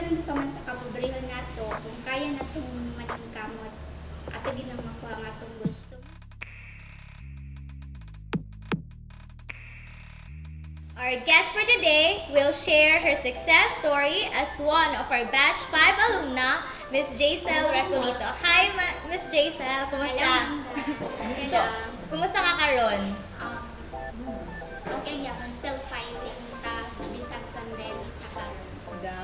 Bisan pa man sa kapobrehon nato, kung kaya natong maningkamot, ato gyud nang makuha ang atong gusto. Our guest for today will share her success story as one of our Batch 5 alumna, Miss Jaisel Recolito. Hi, Miss Jaisel. Kumusta? Hello, Ma'am. So, Hello. kumusta ka karon? Okay gyapon, still fighting ta bisag pandemic ta karon. Da.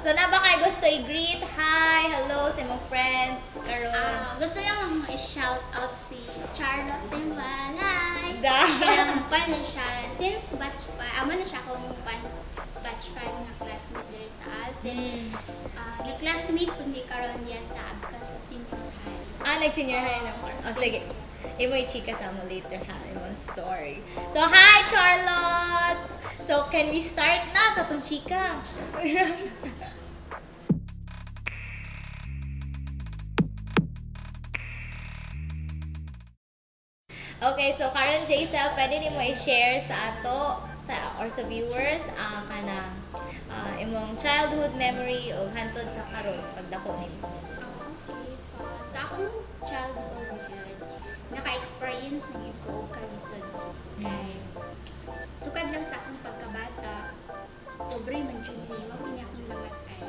So, na ba kay gusto i-greet? Hi, hello sa imong friends karon. Ah, gusto lang akong i-shout out si Charlotte Timbal. Hi! Da. Kaya paano siya, since batch 5, amo na siya akong batch 5 na classmate diri sa ALS. Then, nag-classmate pud mi karon niya sa Abka sa senior high. Ah, nag-senior high na ko. Oh, sige. Imo i-chika sa mo later ha, imong story. So, hi, Charlotte! So, can we start na sa itong chika? Okay, so karon Jaisel, pwede nimo i-share sa ato sa or sa viewers kanang imong childhood memory o hantod sa karon pagdako nimo. Okay, so sa akong childhood yun, naka-experience na gyud ko og kalisod. Kay sukad lang sa akong pagkabata, pobre man jud mi, mao gini akong namatay.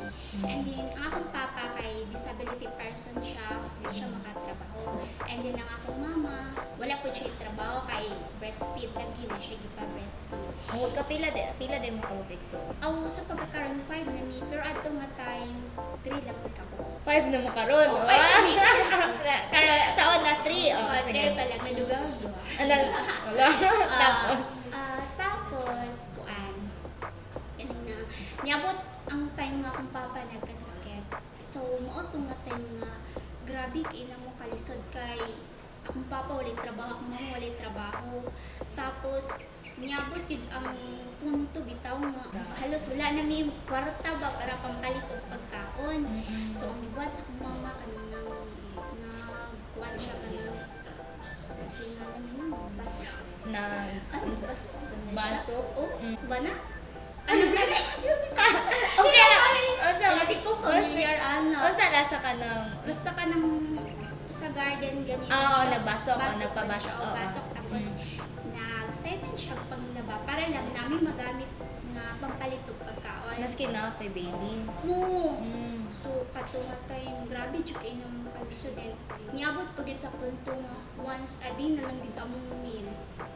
And then, ang akong papa kay disability person siya, di siya makatrabaho. And then, ang akong mama, wala po siya trabaho kay breastfeed lagi na siya gipa breastfeed. Oh, ka pila de mo ka igsoon? Aw, sa pagkakaroon 5 na mi, pero adto nga time 3 lang mi kabuok. 5 na mo karon. Oh, 5 na mi. Karon sa una 3. Oh, Oh, sige. 3 pa lang nadugang duha. Ano? Wala. Tapos. Tapos, kuan, ganun na, niabot ang time nga akong papa nagkasakit. So, mao to nga time nga, grabe kay na mo kalisod kay akong papa walay trabaho, akong mama walay trabaho. Tapos, niabot yun ang punto bitaw nga halos wala na mi kwarta ba para pampalit og pagkaon. So, ang gibuhat sa akong mama kanang nagkuan siya kanang sa ngalan nila magbasok. Na Ano, basok ba na siya? Basok? Oh, Mm. ba na? Ano na? Okay na. Unsa Hindi ko familiar, ano. Unsa nasa ka ng Basta ka ng sa garden ganito Ah, oo, siya. nagbasok, oo, Basok nagpabasok, siya, oo, oo. basok. Tapos, nag-set siya panglaba para lang namin magamit nga pampalit og pagkaon. Maski na kay baby. Mo. Mm. So, kato nga time, grabe jud kay nang kalisod and niabot pa gyud sa punto nga once a day na lang gyud among meal.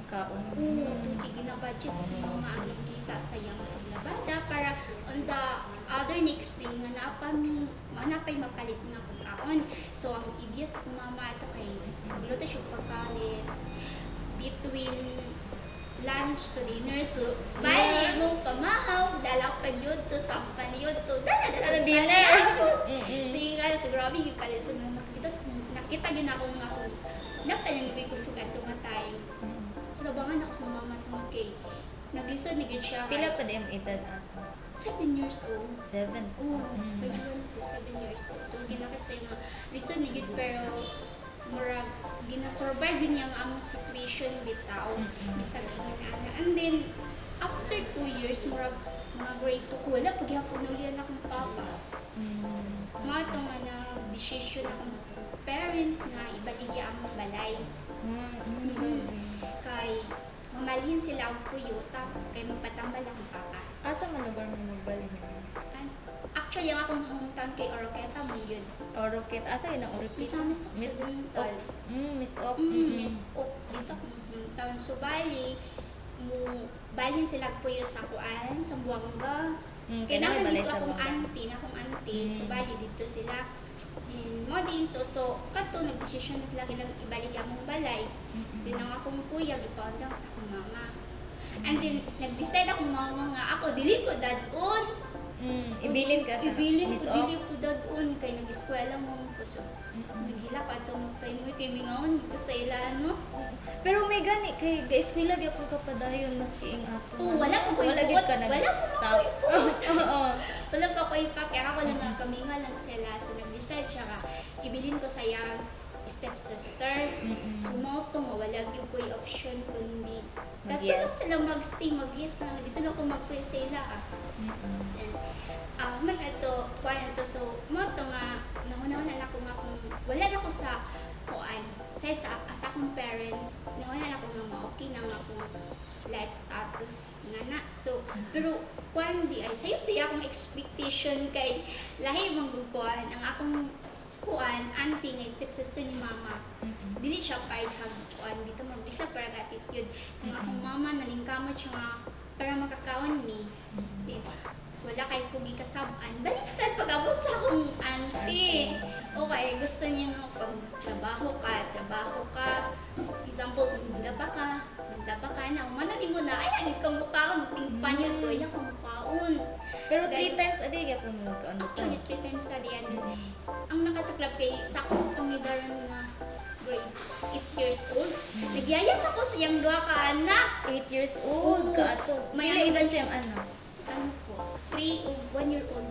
Kaon. Oo, tungkol ginabudget sa akong mama ang kita sa iyang paglabada para on the other next day nga naa pa mi naa pa'y mapalit nga pagkaon. So ang idea sa akong mama ato kay magluto siya og pagkaon is between lunch to dinner. So, bali mo pamahaw, dala pa yun to, sampan yun to, dala na Ano, sa dinner? So yung nga, so grabe yung kalisod na nakita sa nakita gina ako nga kung napalanggoy ko kusog ato nga time. Kulabangan ako kung mama tungod kay naglisod ni gyud siya. Pila pa di ang edad ato? 7 years old. 7. Oo, grade 1 ko, 7 years old. Tungod kinakita sa nga lisod ni gyud pero murag gina-survive yun niya ang among situation bitaw bisag ingon ana. And then after 2 years, murag mga grade 2 ko, wala paghapon ulian akong papa. Mga ito nga nag-decision akong parents nga ibaligya ang balay. Kay mamalhin sila og puyo tap kay magpatambal akong papa. Asa man lugar mo magbalhin? Actually, ang akong hometown kay Oroqueta mo yun. Oroqueta. Asa yun ang Oroqueta? Misamis Ok Miss sa Duntal. Ox. Miss Ok. Miss Ok. Dito akong hometown. So, bali, mo balhin sila og puyo sa kuan, sa Buanga. Kaya Kaya na may naman balay dito sa akong Buanga. auntie, na akong auntie. So, bali dito sila. And, mo din to. So, kadto nagdesisyon na sila kilang ibalik among balay. Then, ang akong kuya, gipaundang sa akong mama. And then, nag-decide akong mama nga ako, dili ko dadon. Ibilin ka sa Ibilin Miss ko, Ok. dili ko dadon. Kay nag-eskwela mo ko. So, nagila ko atong time mo, kay mingaon ko sa ila, no? Pero may gani kay ga-eskwela gyapon ka padayon maski ing ato. Oo, wala pa ko'y Wala gyud buot. ka Wala pa nag-stop. ko'y buot. Oo. Wala pa ko ipak. Kaya ako lang nga kaminga lang sila. So, nag-decide siya ka, ibilin ko sa iyang stepsister. So, mao to nga wala gyud ko'y option kundi dato lang Mag-yes. sila mag-stay, mag-yes na. Dito lang ko magpuyo sa ila. Ah. Then, man ato, Wala na ko sa kuan sa akong parents, nawala na ko nga ma-okay na nga akong life status nga na. So, pero kuan di ay sayo di akong expectation kay lahi man gud kuan ang akong kuan auntie nga stepsister ni mama. Dili siya parehag kuan bitaw mo bisa parang attitude. Ang akong mama naningkamot siya nga para makakaon mi. Then, wala kay ko gikasab-an. Baliktad pag-abot sa akong auntie. Okay, gusto niya nga pag trabaho ka, trabaho ka. Example, kung maglaba ka na, umano ni mo na, ay, ano kang mukaon, ping panyo to, ay, kang mukaon. Pero three times a day gyapon mo nagkaon to. Actually, three times a day. Ano, ang nakasaklap kay sa akong pangidaran nga grade 8 years old. Nagyayat ako sa iyang duha ka anak. 8 years old Oo. ka ato. May Pila ano edad siyang anak? Ano po, 3 o 1 year old.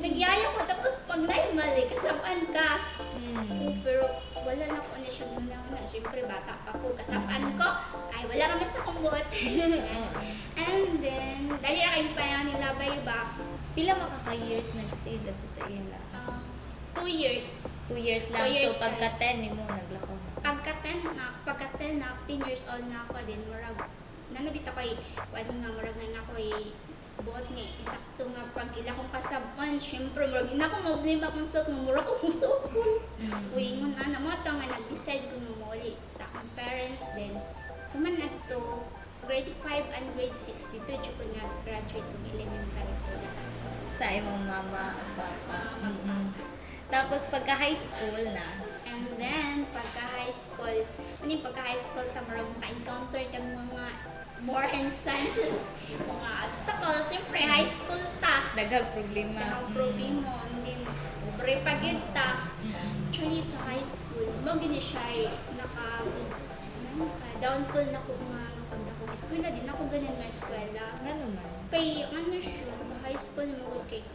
Nagyaya ko tapos pag naimali, kasapan ka. Oo, pero wala na ko na siya na na. Siyempre, bata pa ko. Kasapan ko. Ay, wala naman sa akong buot. And then, dali na kayong panahon nila ba ba? Pila maka ka years nagstay dadto sa ila? 2 years. 2 years lang. 2 years So pagka 10 nimo naglakaw na. Pagka 10 na, 10 years old na ako din, murag, nanabit ako ay, kuan nga, murag na ako ay, buot nga, isakto nga, pag ila kong kasabon, syempre, murag, ina ko mablame akong suot, nga murag ko musukol. Uy, ingon na, mo to nga, nag-decide ko nga mauli sa akong parents, then, human na to, grade 5 and grade 6, dito, jud ko nag-graduate og elementary sila. Sa imong mama, papa. Mama, Tapos pagka high school na, And then, pagka high school, ano yung pagka high school, tamarang maka-encounter kang mga more instances, mga obstacles. Siyempre, high school ta. Daghang problema. Daghang problema. And then, pobre pa gyud ta. Actually, sa high school, mo gini siya ay naka downfall na ko nga nga ako eskwela din ako ganin nga eskwela. Ngano man? Kay ano siya sa high school mo gud kay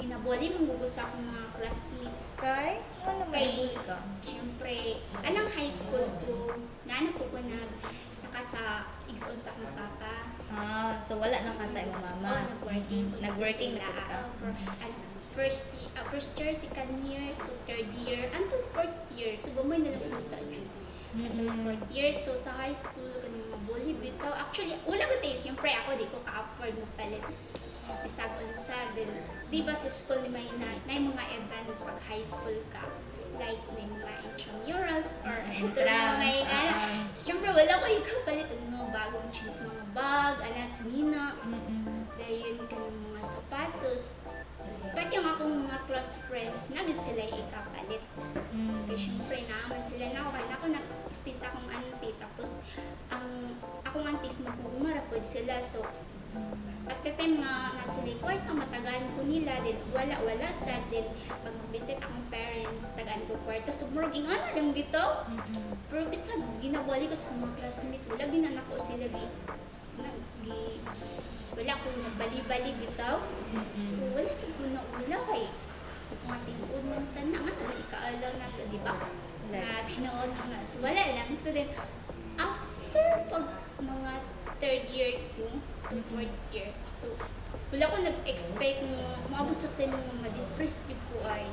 ginaboli man gud ko sa akong mga classmates. Kay ano man ka? Siyempre, anang high school ko, naano po ko nag saka sa igsoon sa akong papa. Ah, so wala na ka sa imong mama. Oh, nag-working. Po Nag-working na sila. pud ka. Oo, for, and first year, second year, to third year, until fourth year. So, gamay na lang punta jud. Until fourth year. So, sa high school, kanang mga bully bitaw. Actually, wala ko tayo. Siyempre, ako di ko ka-afford magpalit. Bisag unsa din. Di ba sa school ni may na yung mga event pag high school ka? Like, na yung mga intramurals or Intrams, mga ah. Siyempre, wala ko yung kapalit og mga bagong mga bag, ana sinina. Dayon ka ng mga sapatos. Pati yung akong mga close friends, na gid sila ikapalit. Kaya syempre, naaman sila na ako. Kaya na ako nag-stay sa akong auntie. Tapos, ang akong auntie is magmugmara pod sila. So, at the time nga nasa sila kwarta, matagaan ko nila. Then, wala-wala sa. Then, pag mag-visit akong parents, tagaan ko kwarta. So, murag ingana lang bitaw. Pero bisag ginabali ko sa akong mga classmate, wala ginanak ko sila gi, nag, gi, wala ko nagbali-bali bitaw. Wala sa ko na wala kay mga tinuod man sana nga naman ikaalaw na to, di ba? Na tinuod na nga. So, wala lang. So then, after pag mga third year ko to fourth year, so, wala ko nag-expect mo, maabot sa time nga ma-depress yun ko ay.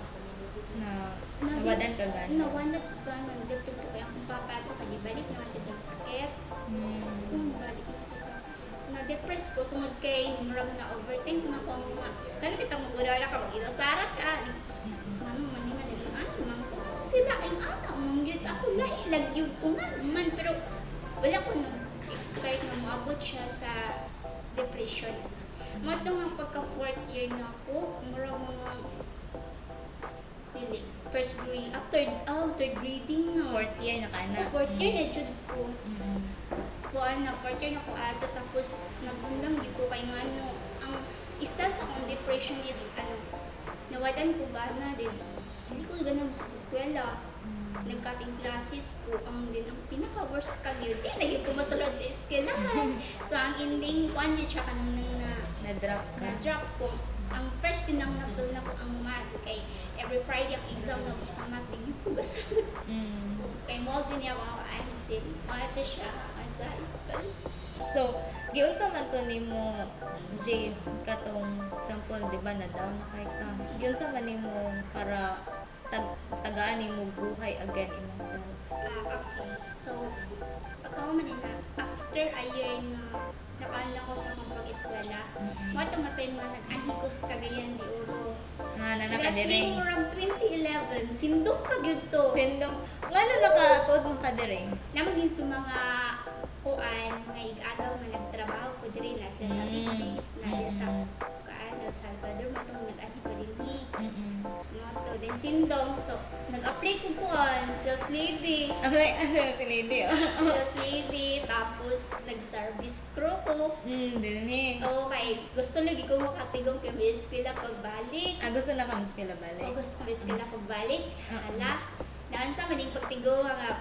Na nawadan ka gana. Nawadan ko gana. Depress ko kaya akong papa ato kay di balik naman sa itong sakit. Balik na sa na-depress ko tungod kay murag na overthink na ko ang mga kana bitang magulala ka mag sara ka. Sus, ano man ni man naging ani man ko ano sila ay ana man gyud ako lahi lagyog ko nga man pero wala ko nag-expect na moabot siya sa depression. Mo nga pagka fourth year na ako, murag mga dili first grade after, oh, third grading na. Fourth year na ka na. Oh, fourth year na jud ko. Kuan na fourth year na ko ato tapos nagundang gyud ko kay ngano ang isa sa akong depression is ano nawadan ko gana din hindi ko gana mo sa eskwela, nagkating classes ko ang din ang pinaka worst ka gyud di na gyud ko mosulod sa eskwelahan. So ang ending kuan gyud siya kanang nang na Na-drop ka. Na-drop ko. Ang first pinang na-feel na ko ang math kay every Friday ang exam na ko sa math di gyud ko gasulod. Kay mo din niya ako din ato siya ang sa high school. So, giunsa man to nimo, Jace, katong sample, di ba, na down na kay ka. Giunsa man nimo para Tagaan nimo buhay again imong self? Ah, okay. So, pagkahuman nila, after a year nga nakaan ko sa akong pag-eskwela, mao to nga time nga nag-anhi ko sa Cagayan de Oro. Nga na Lately, nakadiring. murag 2011, sindong pa gyud to. Sindong ngano nakatuod mo ka diri? Naman gyud ko mga kuan, mga igagaw nga nagtrabaho ko diri na sila sa big base, na sila sa kuan, El Salvador, mao tong nag-anhi ko dinhi. Mao to, then sindong, so nag-apply ko kuan, sales lady. Ang like, si lady, oh. Sales lady, tapos nag-service crew ko. Dinhi. Oo, kay gusto lagi ko makatigom kay may eskwela pagbalik. Ah, gusto na ka mas balik. O gusto ko may eskwela pagbalik. Hala, naan sa maning pagtigom nga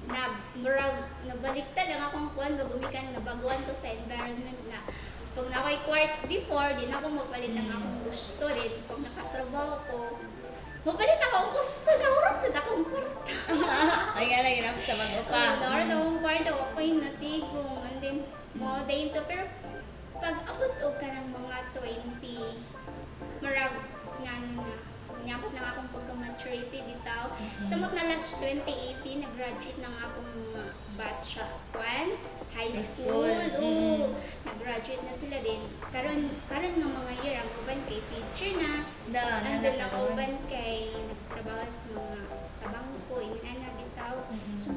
na murag nabaliktad ang akong kuan bagumikan nabaguan ko sa environment nga pag na ako'y kwart before di na ako mapalit ang akong gusto din pag nakatrabaho ko mapalit ako ang gusto na urot sa akong kwarta. Ay nga lang ginapos sa mag-upa. Oo, naurot akong kwarta ako yung natigom and then mo dayon to, pero pag abot og ka ng mga 20, marag na ano na niabot na nga akong pagka-maturity bitaw. Samot na last 2018, nag-graduate na nga akong mga batch sa kwan, high High school. school. Oo, nag-graduate na sila din. Karon karon nga mga year ang uban kay teacher na. Da, na And then na ang uban kay nagtrabaho sa mga sa bangko, ingon ana bitaw. So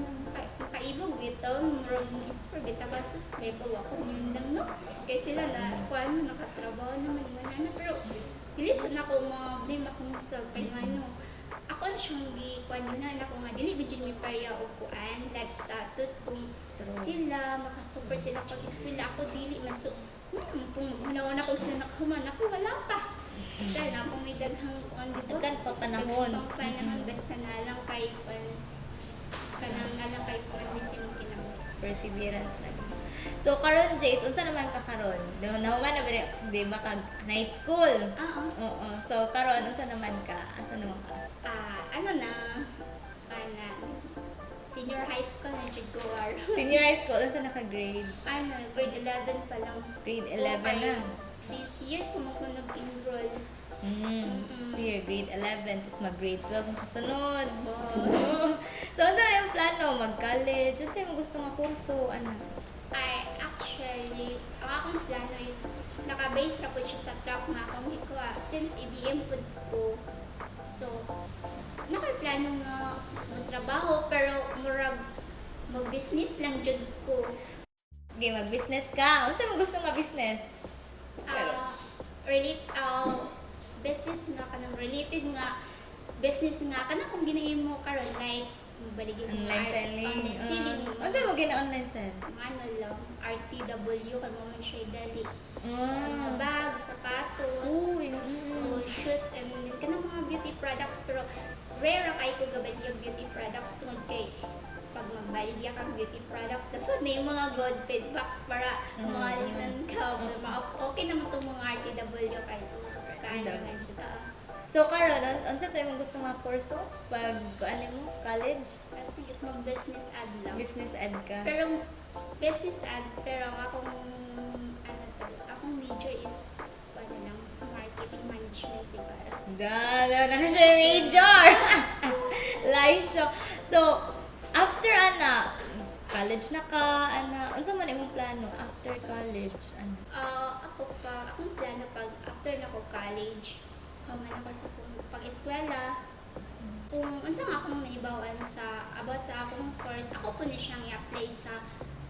makaibog bitaw, murag mo-inspire bitaw basta sa level ako nindang no. Kay sila na kuan nakatrabaho naman ingon ana, pero dili sa nako ma-blame akong self kay ngano. Ako na siyang gi kuan yun na ako nga dili bijud mi pareha og kuan life status kung sila makasupport sila pag eskwela, ako dili man, so man naman kung maghunaon ako sila nakahuman, ako wala pa. Dahil na akong may daghang kuan, di ba? Daghan pa panahon. Daghang pang panahon, basta na lang kay kuan kanang na lang kay kuan di sa imong kinabuhi. Perseverance lang. So karon Jace, unsa naman ka karon? Di nahuman na ba di ba kag night school? Ah, oo. Oo. So karon unsa naman ka? Asa naman ka? Ah, ano na, ana, senior high school na jud ko war. Senior high school, unsa naka grade? Ano, grade 11 pa lang. Grade 11 Okay. na. This year ko mo nag-enroll. This year, grade 11, tapos mag-grade 12 ang kasunod. Oh. So, unsa man yung plano? Mag-college? Unsa imong gusto nga kurso? Ano? I actually, ang akong plano is, naka-base ra po siya sa track nga akong gikuha. Since EBM pud ko, so, nakaplano nga magtrabaho, pero murag mag-business lang jud ko. Okay, mag-business ka. Unsa imong gusto nga business? Ah, relate, business nga kanang related nga business nga kanang kung ginahimo karon, like baligya mo Online selling. Online selling. Unsa mo gina online sell? Mga ano lang, RTW kay mo man siya dali. Mga bag, sapatos, Uy, o shoes and then kanang mga beauty products, pero rare ra kay ko gabalyag beauty products tungod kay pag magbaligya kang beauty products dapat na yung mga good feedbacks para malinan ka. Pero okay naman itong mga RTW kay kaan naman siya ta. So karon unsa to imong gusto nga kurso pag kuan mo college? I think is mag business ad lang. Business ad ka. Pero business ad, pero ang akong ano to, akong major is ano lang, marketing management siguro. Da, da, na na siya major. Live show. So, after ana, college na ka, ana, unsa man imong plano after college, ano? Ah, ako pag akong plano pag after na ko college, kaman ako sa pag-eskwela, kung unsa nga akong naibawan sa about sa akong course, ako po ni siyang i-apply sa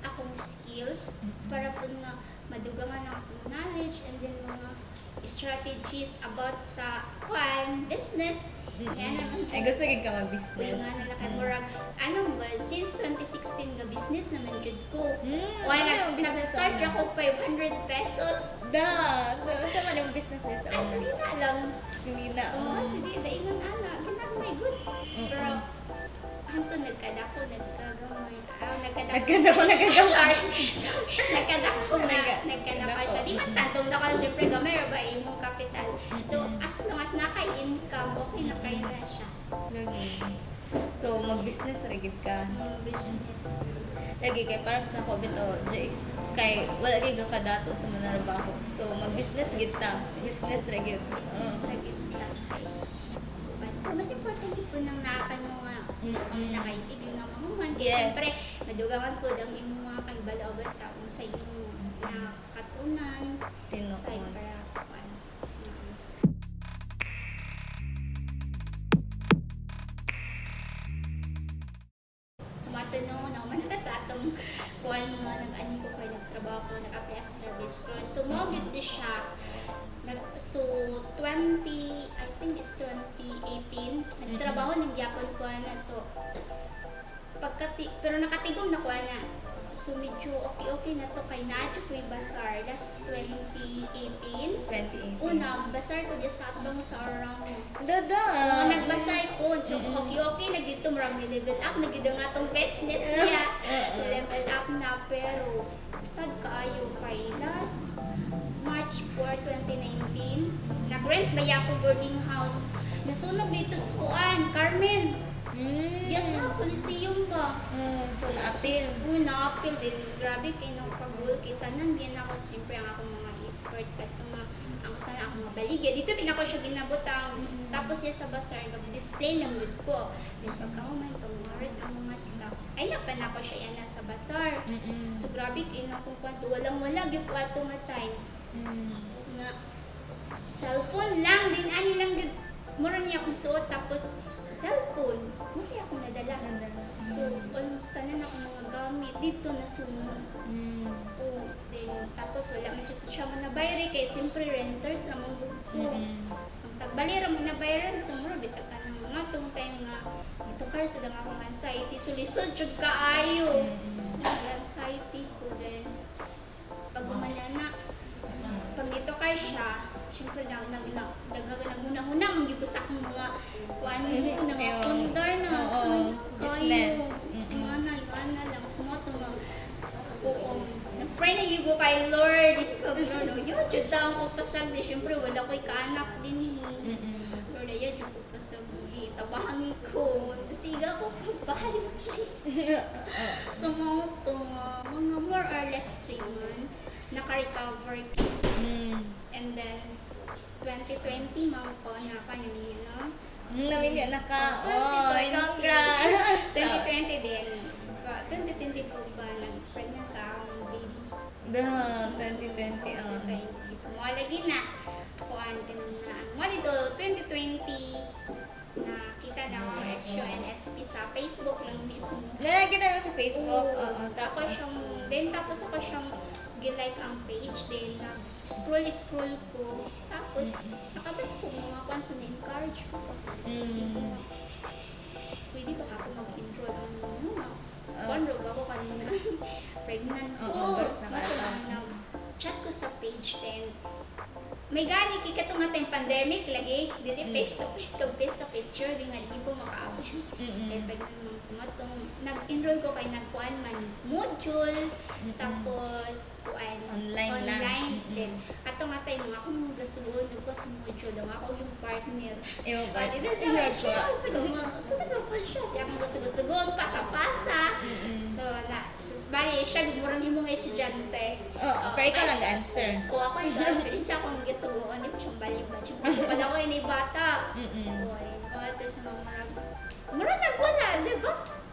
akong skills para po nga madugangan ang akong knowledge and then mga strategies about sa kuan business. Kaya naman Ay, gusto gid ka Uy mag-business. nga na kay murag ano mo since 2016 nga business naman jud ko. Why Ano yung business nag-start ana? ako 500 pesos. Da, da, unsa man imong business sa As una? di na lang. Hindi na. Oo, Oh. sige, daingon ana, ginagmay good. Pero hangtod nagkadako, nagkagamay. Ah, nagkadako. Nagkadako, nagkagamay. Sorry. Sorry. Nagkadako nga, nagkadako Nagkadako. siya. Di man tantong dako, syempre gamay ra ba imong capital. So, as long as naka-income, okay na kayo na siya. Lagi. So, mag-business ra gid ka. Ang business. Lagi kay para sa ako bitaw, Jace. Kay wala gid ka kadato sa manarbaho. So, mag-business gid ta. Business ra gid. Business ra gid ta kay. Pero mas importante Kami nakaitig nga mahuman. Kaya syempre, madugangan po ang imong mga kahibalo sa sa imong nakatunan. Tinuod. Sa para kuan. Sumato no, nauman na sa atong kuan mga nag-ani ko kay nagtrabaho ko, nag-apply sa service crew. So mao gid to siya. So 20, I think it's 2018, nagtrabaho ng gyapon ko na. So pagkati pero nakatigom na ko ana. So medyo okay-okay na to kay naadyo ko yung basar last 2018. 2018. Una, basar ko di sa atbang sa around. Dada. Oo, nagbasar ko. So, okay-okay, na gito, marang ni-level up, na gito nga tong business niya. Level up na, pero sad kaayo kay last March 4, 2019, nag-rent ba ako boarding house. Nasunog dito sa Kuan, Carmen. Diya sa Coliseum ba? So na-appeal. Una, appeal din. Grabe kay nung pagul kita nan bien ako siyempre ang akong mga effort kadto nga ang tanan akong mga baligya. Dito pinako siya ginabutang. Tapos niya sa bazaar nag-display lang gud ko. Then pagkahuman pag ang mga stocks. Ay pa na ako siya yan sa bazaar. So grabe kay nung kung kwanto walang wala gyud ko ato nga time nga cellphone lang din ani lang gyud mura niya akong suot tapos cellphone mura niya akong nadala. Nadala. So almost tanan akong mga gamit dito nasunog. O then tapos wala man jud to siya mo nabayre kay siyempre renters ra man gud ko. Ang tagbali ra mo nabayran, so mura bitag ka ng mga tong time nga dito car sa dang akong anxiety, so lisod jud kaayo. Nag-anxiety ko then pag humanana pag nito kar siya, syempre nag nag nag nag naghuna-huna man gyud ko sa akong mga kuan ko na mga pundar na. So, Business. Nga na lang sumoto nga oo nag-pray na yugo kay Lord ikaw Lord oh, yo jud taon ko pasag di syempre wala ko'y kaanak din eh. Lord ayo jud ko pasag di tabangi ko siga ko pagbalik please. So mga to nga mga more or less 3 months naka-recover ko. And then 2020 man ko na pa namin yun, no? Namin na ka. Oh, 2020. Congrats. 2020 din. Pa, 2020 po ko nag-pregnant sa akong baby. Da, 2020. Oh. 2020. So, mga lagi na. Kuan ka na na. Mga dito, 2020, nakita na akong HO and SP sa Facebook lang mismo. Nakita mo sa Facebook? Oo. Oo. Ako Tapos, siyang, then tapos ako siyang gi-like ang page, then nag-scroll scroll ko. Tapos, nakabas ko mga kwan, so na-encourage ko pa. Ko nga, pwede ba ako mag-enroll on ano nga? Kwan ro ba ako kanina? Pregnant ko. Oo, baros na Mato ka. lang nag-chat ko sa page then may gani kay kato nga time pandemic lagi dili face to face kag face to face sure di nga di ko makaabot. Kay pregnant man ko matong nag-enroll ko kay nagkuan man module tapos kuan Online lang. online then kato nga time nga akong gasugon ko sa module ang ako yung partner. Imo ba? Ah, di na Imo siya. ba? Sugo, sugo po siya. Siya akong gusto-gustugon, pasa-pasa. So, na, sus, bali, siya, murang himo nga estudyante. Oo, pero ikaw lang answer. O ako yung answer din siya akong gisugoon. Di mo siyang bali-bali. Siyempre, pala ko yun bata. O, ayun. Ito siya mga murag. Murag nagwala, di ba?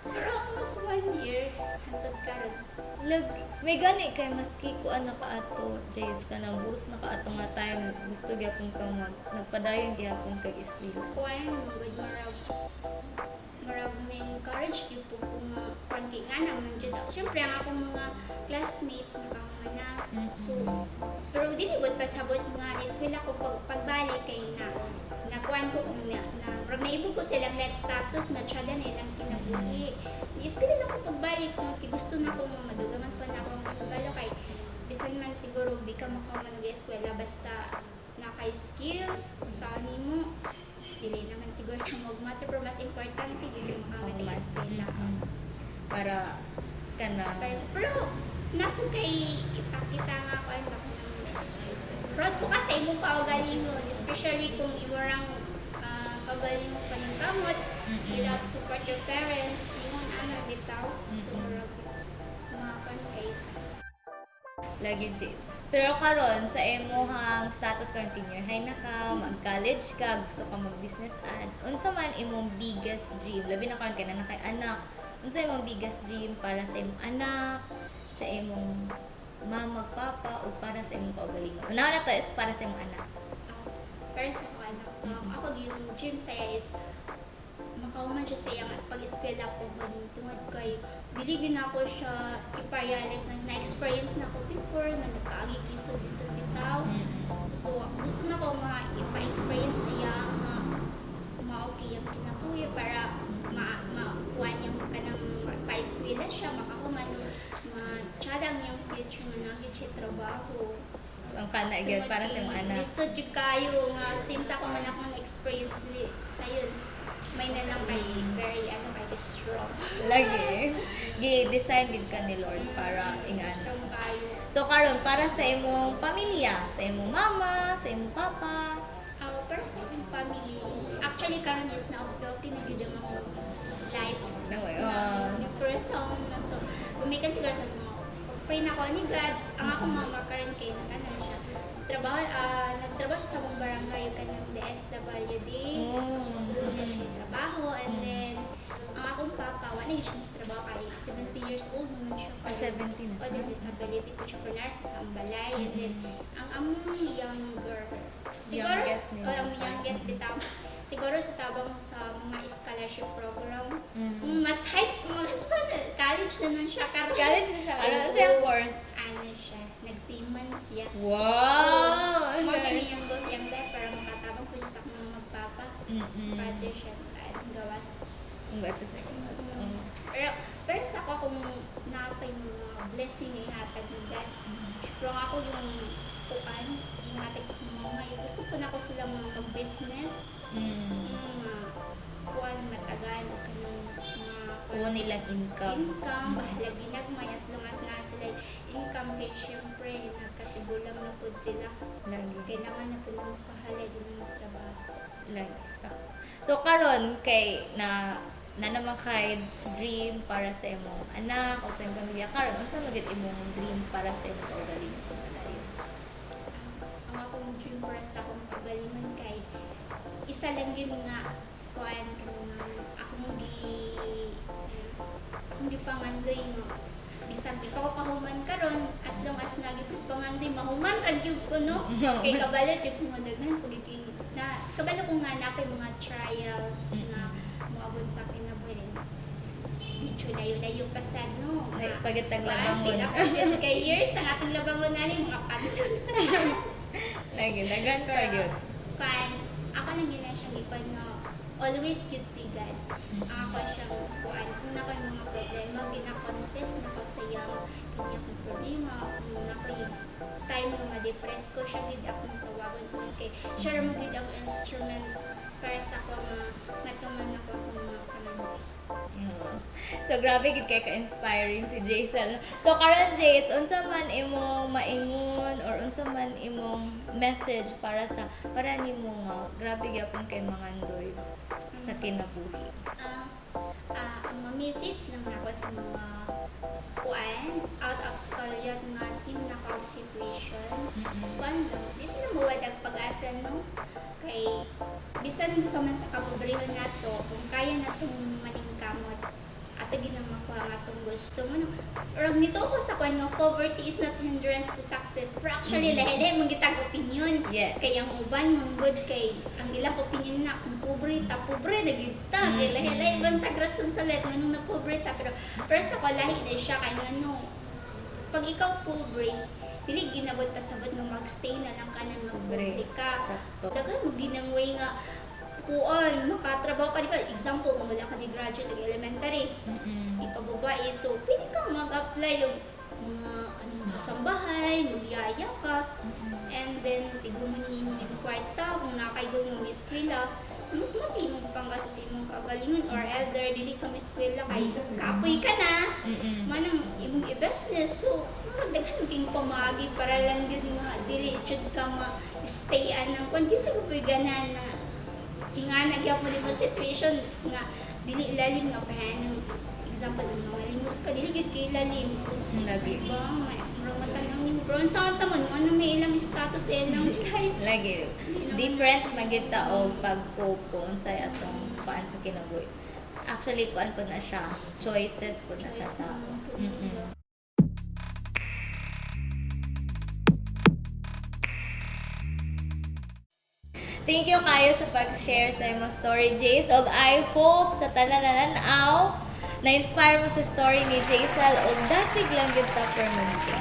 Pero almost 1 year, hantod karon. Lag, may gani kay maski ko ano ka ato, Jace, ka na buros na ka ato nga time, gusto gyapon ka mag, nagpadayon gyapon kag eskwela. Kuan mo gud marag marag na-encourage gyud po ko nga kuan kay nga naman jud. Syempre ang akong mga classmates nakahuman na. So pero dili gud pasabot nga ni eskwela ko pag pagbalik kay na nakuan ko kung na, na murag naibog ko silang life status nga tsada na ilang kinabuhi. Ni eskwela na ko pagbalik no kay gusto na ko nga madugangan pa na ako ang kabalo kay bisan man siguro di ka makahuman og eskwela basta na kay skills kung saan nimo dili naman siguro na mag-matter pero mas importante gyud yung makamit sa eskwela. Para ka na Pero na po kay ipakita nga ako ano ba proud po ka sa imong kaugalingon, especially kung imong kaugalingon paningkamot without support your parents ingon ana bitaw, so murag makan kay ka. Lagi, Jace. Pero karon sa imong status karon, senior high na ka, mag-college ka, gusto ka mag-business ad. Unsa man imong biggest dream? Labi na karon kay naa na kay anak. Unsa imong biggest dream para sa imong anak, sa imong mama, papa, o para sa imong kaugalingon? Una na to is para sa imong anak. Para sa akong anak. So, ako yung dream saya is makahuman siya sa iyang pag-eskwela ko tungod kay dili gyud nako siya ipareality nga na-experience na ko before nga nagkaagi lisod-lisod bitaw. So gusto na ko nga ipa-experience sa iya nga mao kay ang kinabuhi para ma makuha niyang kanang pa-eskwela siya, makahuman, ma-tsada ang iyang future nga naa gyud siya trabaho. Ang kana gyud para sa imong anak. Lisod jud kayo nga same sa akong anak nga experience sayon may na lang kay very ano kay strong. Lagi. Gi-design gid ka ni Lord para ingana. Strong kayo. So karon, para sa imong pamilya, sa imong mama, sa imong papa. Ah, para sa akong family, actually karon is na okay okay na gyud ang akong life. No, Na, pero sa na, so gumikan siguro sa mga pag-pray na ako ni God, ang akong mama karon kay nag-ano siya. Trabaho, nagtrabaho siya sa akong barangay kanang DSWD. Wala siya trabaho, and then ang akong papa wala siya trabaho kay 70 years old naman siya. Ah, 70 na O siya. then disability po siya pero nurse sa ambalay, and then ang among younger siguro Youngest nila. O ang youngest bitaw siguro sa tabang sa mga scholarship program, mas high mas pa college na nun siya karon. College na siya karon. Unsa yung course? Ano siya, nagseaman siya. Wow! Mo gani yung goals iyang life para makatabang po siya sa akong mga magpapa. Father siya at gawas. Ang gato siya. Pero pero sa ako kung napay mga blessing nga ihatag ni God. Pero ang ako yung kuan ihatag sa akong mama is gusto po na ako silang mga mag-business. Kuan matagal kanang mga Kuha nilang income. Income, bahala ginagmay as long as naa sila income kay syempre nagkatigulang na pod sila. Lagi. Kailangan na po lang mapahala din magtrabaho. Lagi. Sakto. So karon kay na na naman kay dream para sa imong anak o sa imong pamilya, karon unsa man gyud imong dream para sa imong kaugalingon kung padayon? Ang akong dream para sa akong kaugalingon kay isa lang yun nga kuan kanang akong gipangandoy nga bisag di pa ko kahuman karon, as long as naa gyud ko pangandoy, mahuman ra gyud ko, no? Kay kabalo jud ko nga daghan pagiging na kabalo ko nga napay mga trials nga moabot sa kinabuhi din, medyo layo-layo pa sad, no? Ay, Nga, pagitag kuan, labangon. pila pa gyud kay years ang atong labangon nani, mga pantol pa. Lagi, daghan pa gyud. Kuan, ako nang gina siyang ikuan nga always gyud si God. Ang ako siyang kuan, kung naa ko'y mga problema, gina-confess na ko sa iyang kanya akong problema. Kung naa ko'y time nga ma-depress ko, siya gyud akong tawagon tungod kay siya ra man gyud ang instrument para sa ako nga matuman ako akong mga pangandoy. Oo. So grabe gid kay ka-inspiring si Jaisel. So karon, Jace, unsa man imong maingon or unsa man imong message para nimo nga grabe gyapon kay mangandoy sa kinabuhi? Ang ma-message lang nako sa mga kuan out of school yet nga same na kog situation, kuan lang, di sila mawalag pag-asa, no? Kay bisan pa man sa kapobrehon nato, kung kaya natong maningkamot, ato ginang makuha ang atong gusto mo, no? Or nito ko sa kuan nga poverty is not hindrance to success, pero actually lahi-lahi man gitag opinion. Kay ang uban manggod kay ang ilang opinion na kung pobre ta, pobre na gyud ta, kay lahi-lahi man tag rason sa life nganong na pobre ta. Pero pero sa ko lahi na siya kay ngano pag ikaw pobre, dili ginabot pasabot nga magstay na lang ka na nga Pobre. pobre ka. Sakto. Daghan mo ginang way nga kuan makatrabaho ka, di ba? Example, kung wala ka ni graduate og elementary, ikaw babae, so pwede kang mag-apply og mga kanang kasambahay, magyaya ka, and then tigo mo ni imong kwarta. Kung nakaigong mo eskwela, mati imong panggasto sa imong kagalingon, or either dili ka eskwela kay kapoy ka na, manang imong i-business. So murag daghan king pamaagi para lang gyud nga dili jud ka ma stay anang kung kinsa ko po'y ganahan na ingana gyapon mo situation nga dili lalim nga pahanang example ng mga limos ka, dili gyud kay lalim. Lagi. Ba murag Matan-aw nimo, pero unsa man ta man, ano may ilang status sa ilang life. Lagi different man gyud ta og pag-cope kung unsay atong kuan sa kinabuhi. Actually, kuan pud na siya, choices pud na sa Choice tao. naman pud nila. Thank you kayo sa pag-share sa imong story, Jace. Og I hope sa tanan na nanaw, na-inspire mo sa story ni Jaisal og dasig lang gyud ta permanente.